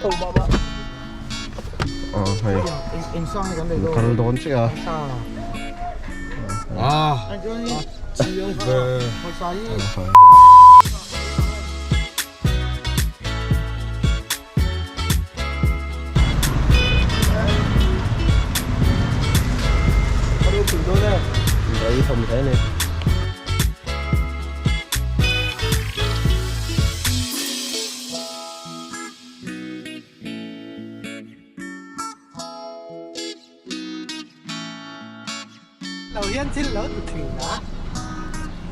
Hei kal dawn chiah a. Lo hian thil lo ti thin a.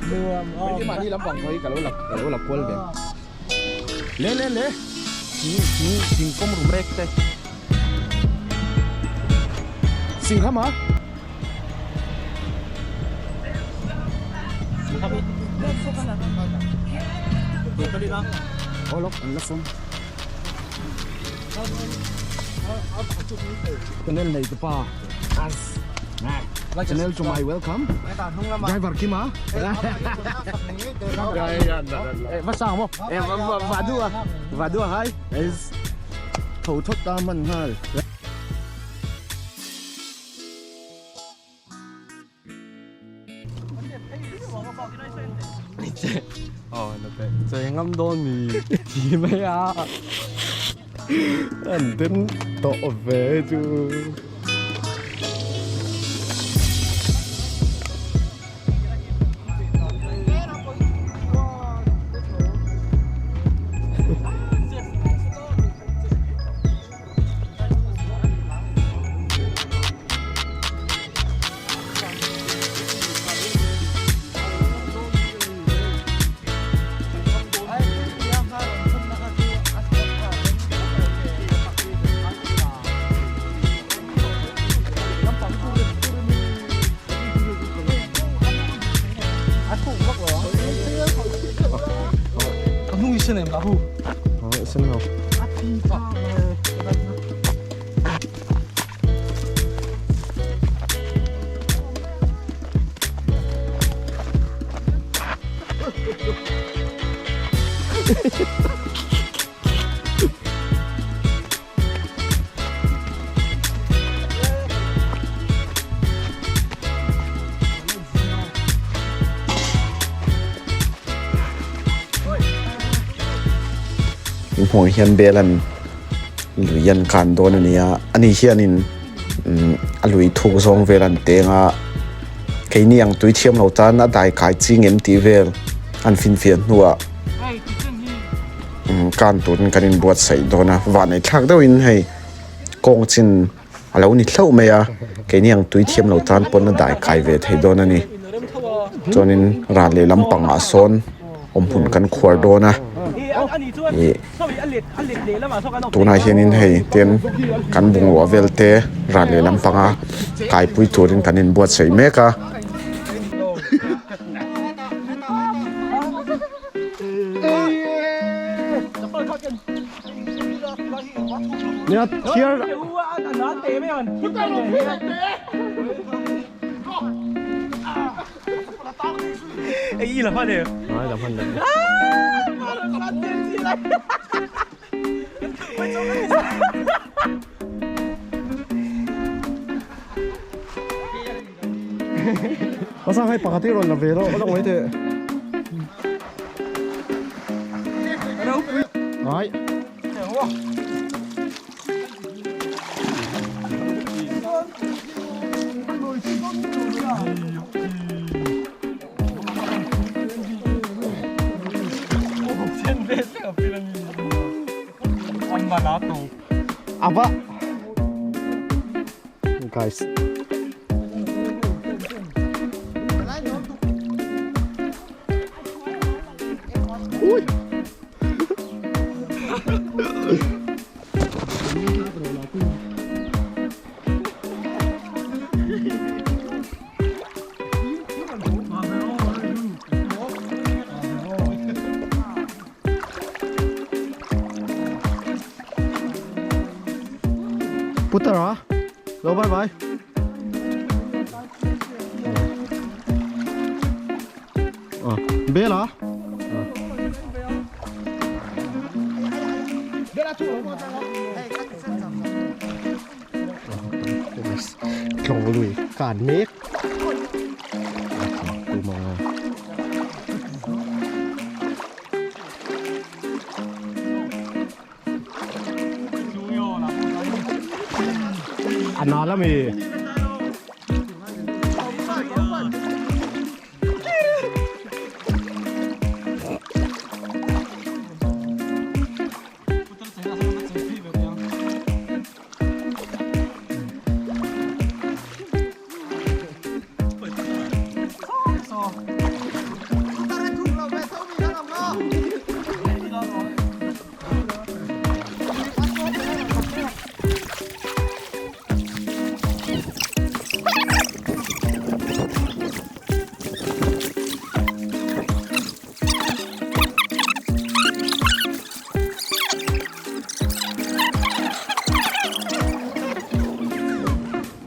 Nuam awm. Hei mahni lampang pawh hi ka lo la ka lo la kual ve. Le le le. Thing thing thing kawm rum rek te. Singham a. Aw lawk an la fawm. Channel nei te pa. Channel to my welcome. Driver Kima. Va sang mo. Va dua. Va dua hai. Tho thot ta man ngal. Cheng ngam dawn mi thi mai a an den tawh ve chu. Hmuh hian bel an lui an kan dawn a ni a ani hianin umm a lui thuk zawng vel an teng a keini ang tui thiam lo tan a dai kai ching em tih vel an finfiah hnuah umm kan turin kan inbuatsaih dawn a vanei thlak deuhin hei kawng chin a lo ni hlauh mai a keini ang tui thiam lo tan pawn a dai kai ve thei dawn a ni chuanin ral leh lampangah sawn awmhmun kan khuar dawn a ih tunah hianin hei tin kan bungrua vel te ral leh lampanga kaipui turin kan inbuatsaih mek a. Nia thiar Ai la hman le. Có sao hay pakhat hi rawn la ve lo a lang mai teh. Ai. Ava. Guys. Ui. Putara, lo bye bye. Bela. Tlawng lui kan mek. A na la mi.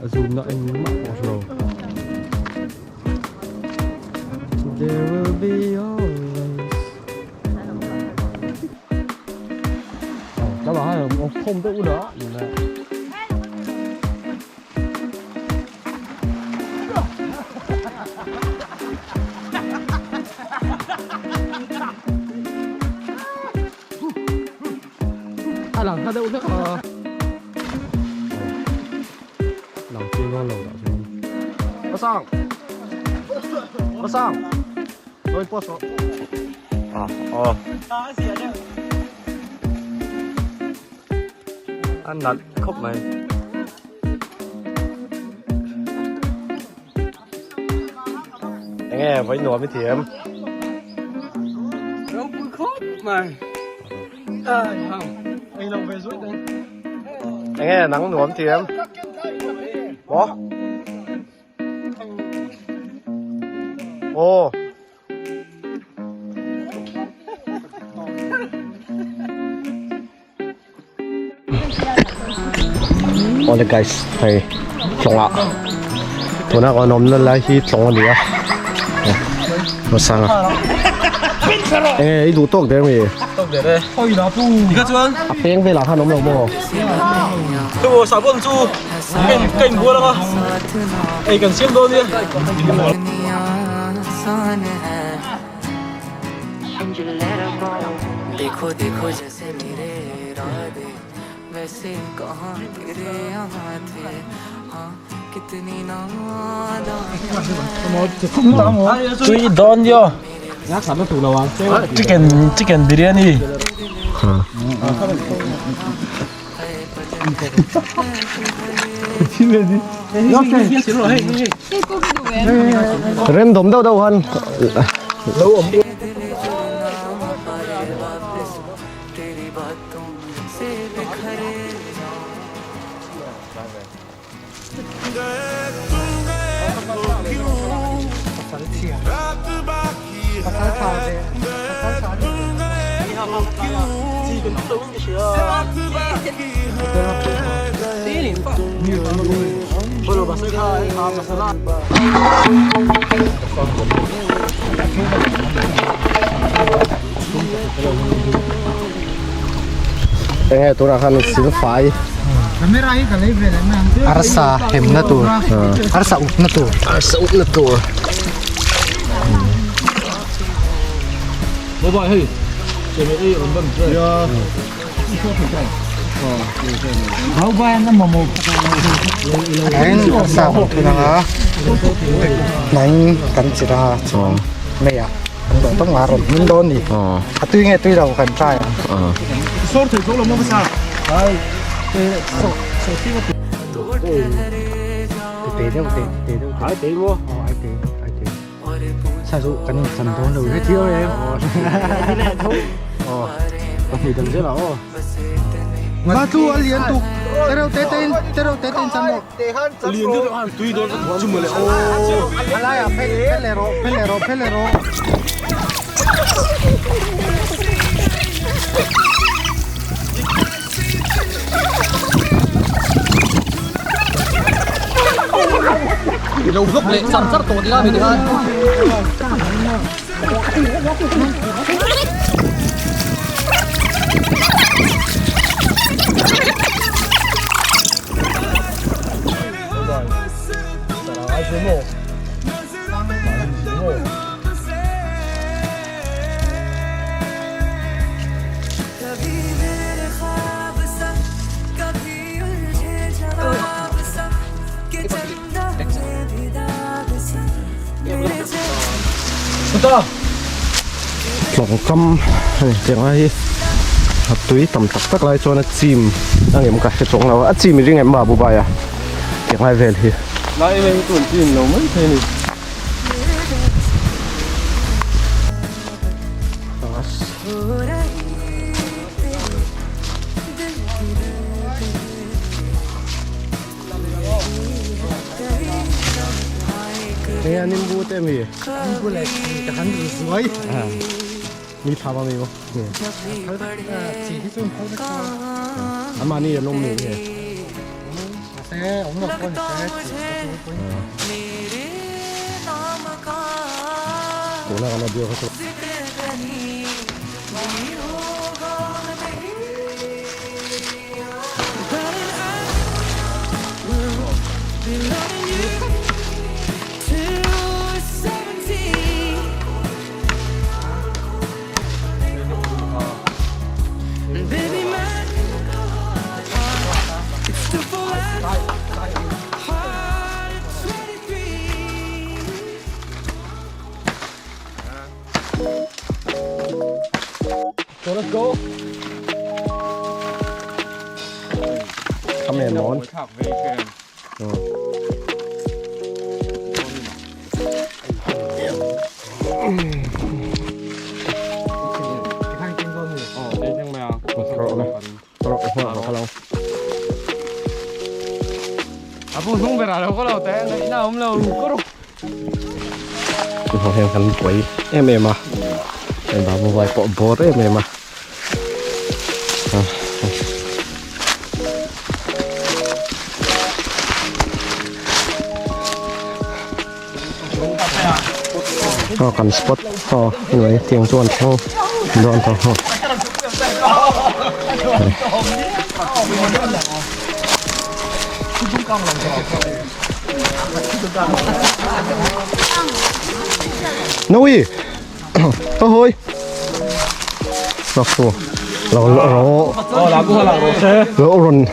A zoom na engmah pawh hre lo. There will be always Các bạn hay là không tự đó. A lang hla deuh vek a. Lang chiang dawn lo dah chuan. Ka sang! Ka sang! Lo in post rawh. Ah, aw. A nalh khawp mai. Enge vawi nuam i thiam. Ropui khawp mai. Ai hang. Ei lo ve zuai dang. Enge nang nuam thiam. Maw? Aw. Awle guys hei tlawngah tuna kan awmna lai hi tlawng a ni a hmasanga enge i duh tawk der mi a peng velah khan awm lo maw Tui dawn dio. Chicken chicken biryani. Rem dawm deuh deuh han. Enge tunah khan silfai Arsa hemna tur arsa upna tur arsa upna tur Eng arsa kan thun anga hnai kan chirh a chuan meiah kan dawh tawp nga rawn hmin dawn ni a tui nge tui lo kan try ang. Tê deuh tê tê deuh ai tê maw ai tê ai tê sa chu kan in chan dawn lo he thil em aw pahnih dang zel a aw Ma chu a lian tuk tereuh te te in tereuh te te in chan rawh Lian deuh deuh han tui dawn chu mawle aw a laiah phel phel leh rawh phel leh rawh phel leh rawh. Lo vlog leh char char tawh ila mi tikhan. Tlawng kam a ni tiang lai hi a tui tam tak tak lai chuan a chim a ngem ka hre chuang lo a chim i ring em ma bubai a tiang lai vel hi. Lai em em hi chu an chim lo mai thei a ni. Enge a nimbu te mi? Nimbu leh chi ka han ru zuai. Mi tha ba mi mo. Chi hi chu phal vek chuan. Amah ni an awm mi nge? Mahse awm lo pawh ni se chi ka chu pawhin. Tuna kan audio kha chu. So let's go. Come here, mon. Tunah hian kan buai em em a hei babu vai pawh bawr em em a aw kan spot aw hnuai tiang chuan thleng dawn tawh haw. Noi Ơ hơi Lọc xù Lọc lọ rô Lọ rôn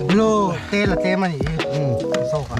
Blue te la tlem a nih hi zawk a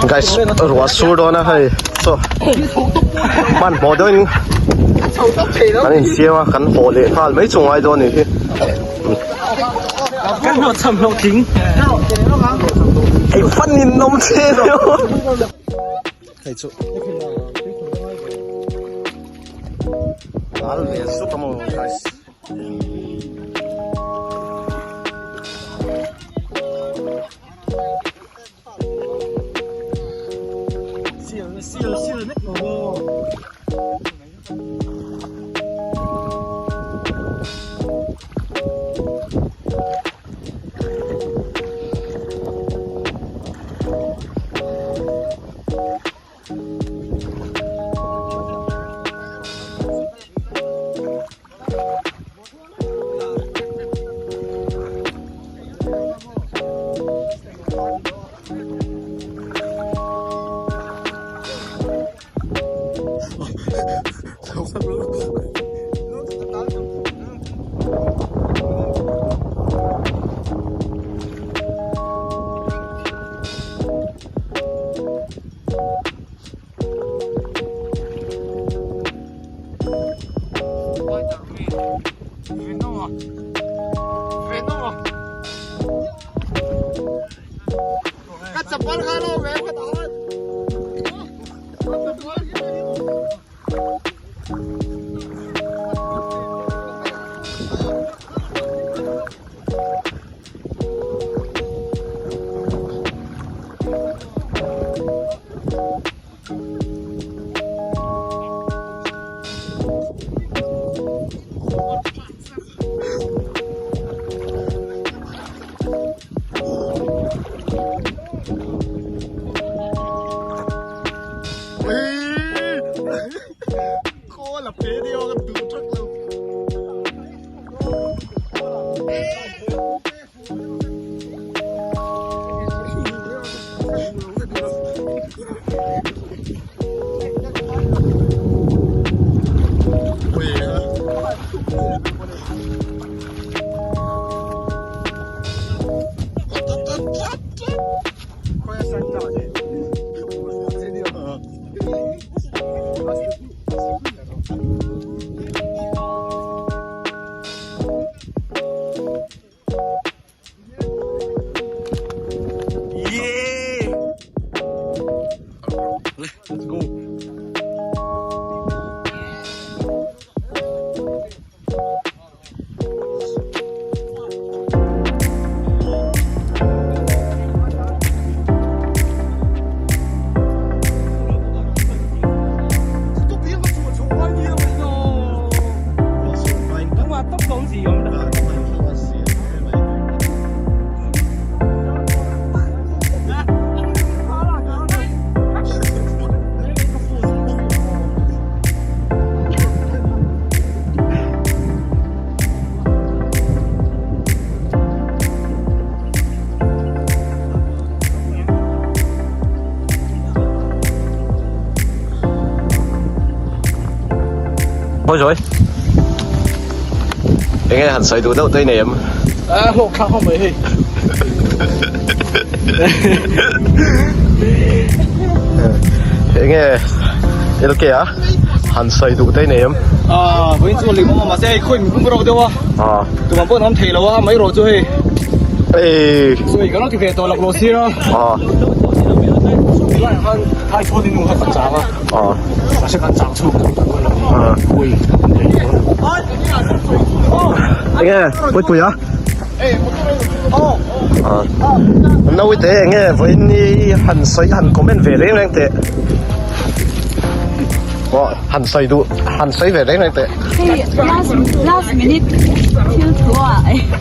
Guys ruah sur dawn a hei chaw hmanhmawh deuhin kan infiam a kan haw leh nghal mai chu ngai dawn a nih hi. Kan hlawh cham hlawh tling. Hei fan in awm che Hei chu Lal ve sup a maw guys. Ôi rồi Enge han sawi duh deuh te i nei em? A hlawk thlak ho mai hei. Enge LK a han sawi duh te i nei em? A vawiin chu lim awm a mahse hei khawi min pum rawk deuh a. A Tumah pawh an awm thei lo a mai rawh chu hei. Ei Sawi kan lo ti ve tawh laklawh sir a. A Tunlaiah khan thaithawn in nu kha ka chang a. A Mahse kan chang chhuak tawh tak lo. A Ui. Enge Puipui a? A Naute enge vawiin ni han sawi han comment ve reng reng teh. Aw han sawi duh han sawi ve reng reng teh. Hei last last minute thil thu ah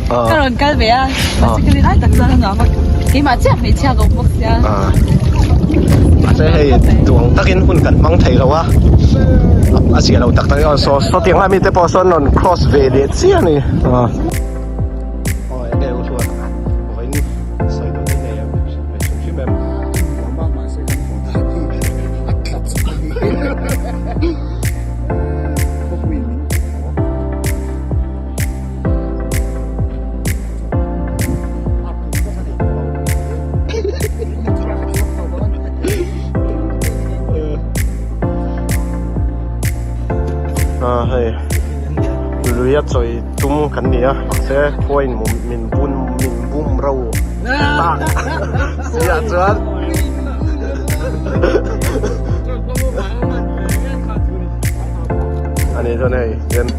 ka rawn kal ve a mahse ka rin ai tak chuan a nuam a. Keimah chiah hmeichhia ka awm bawk sia. Ah. Mahse hei duang takin hun kan hmang thei lo a. A zia lo tak tak a saw sawtiang lai mite pawh sawn rawn cross ve leh chiah a ni. Ah. Aw enge u chuan vawiin sawi duh te nei em hrim hrim em. Ah hei lui a chawi tum kan ni a mahse khuain min bun min bum ro tak siah chuan a ni chuan hei hian.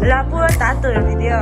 Lapur ta tur video.